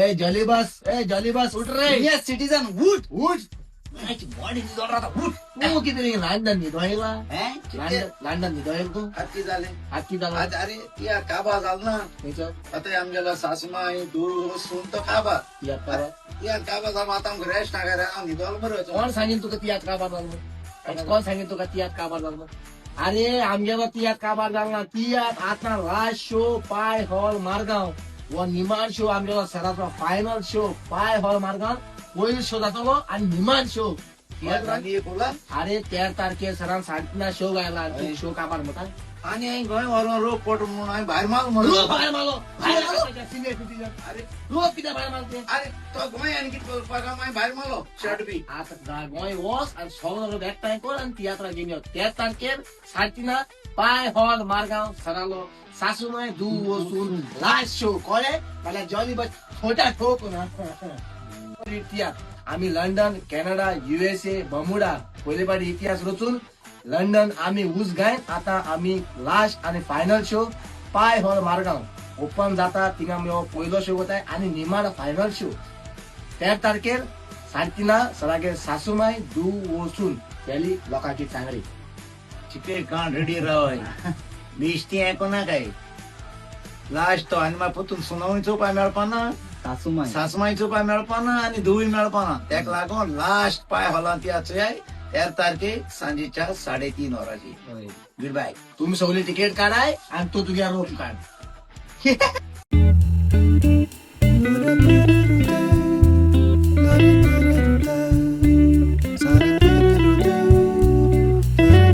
ए jolly बस, ए jolly बस, उठ रे. Senior citizen उठ. उठ. बॉडी राहता, उठ. तू किती लंडन न्हिदो येयला? हें? लंडन, लंडन न्हिदो येयला तूं? आत कितें जालें? आत कितें जालां? आज अरे तिया काबा जाल ना. खंयचो? आतां आमगेलो सासुमाय धूव सून तो काबा. तियात काबार. तियात काबा जाल, आतां आमकां रेस्ट नाका रे, हांव न्हिदोलो मरे. कोण सांगीन तुका तियात काबार जालो म्हणून? कोण सांगीन तुका तियात काबार जालो म्हणून? अरे आमगेलो तियात काबार जालो ना. तियात आतां लास्ट शो पाय हॉल मारगांव. हो निमाण शो आमगेलो सराचो, फायनल शो पाय हॉल मारगांव. पयलो शो जातलो आनी निमाण शो. तियात आनी एक उरला. अरे 13 तारखेर सरान 3:30 शो गायला आनी तूं शो काबार म्हणटा? आनी हांवें गोंय व्हरोन रोग पडलो म्हणून हांवें भायर मारलो मरे. रोग भायर मारलो, भायर मारलो सिनियर सिटीजन. अरे रोग कित्याक भायर मारलो ते? अरे तो गोंय आनी कितें करपाक हांवें भायर मारलो शर्ट बी. आतां गोंय वच आनी सगळो एकठांय कर आनी तियात्राक घेवन यो. 13 तारखेर 3:30 पाय हॉल मारगांव, सरालो सासूमाय धूव वचून लास्ट शो. कळ्ळें? नाल्यार जॉली बस छोटा ठोक ना. इतिहास आमी लंडन, कॅनडा, युएसए, बमुडा पयले पाटी इतिहास रचून लंडन आमी ऊस गायन. आतां आमी लास्ट आनी फायनल शो पाय हॉल मारगांव ओपन जाता. थिंगा आमी हो पयलो शो वताय आनी निमाण फायनल शो 13 तारखेर 3:30 सरागेर सासूमाय धूव वचून पेली लोकांकी चांगली. चिके कान रेडी रावय, बेश्टी आयको काय लास्ट तो. आनी मागीर परतून सुनावणीचो उपाय मेळपाना. सासूमाय. सासमायचो उपाय मेळपाना आनी धुवूय मेळपाना. तेका लागून लास्ट पाय हॉलांत या चोयाय 13 तारखेक सांजेच्या 3:30 वरांची. गुड बाय. तुम्ही सगळी तिकीट काढाय आणि तो तुझ्या रोप काढ.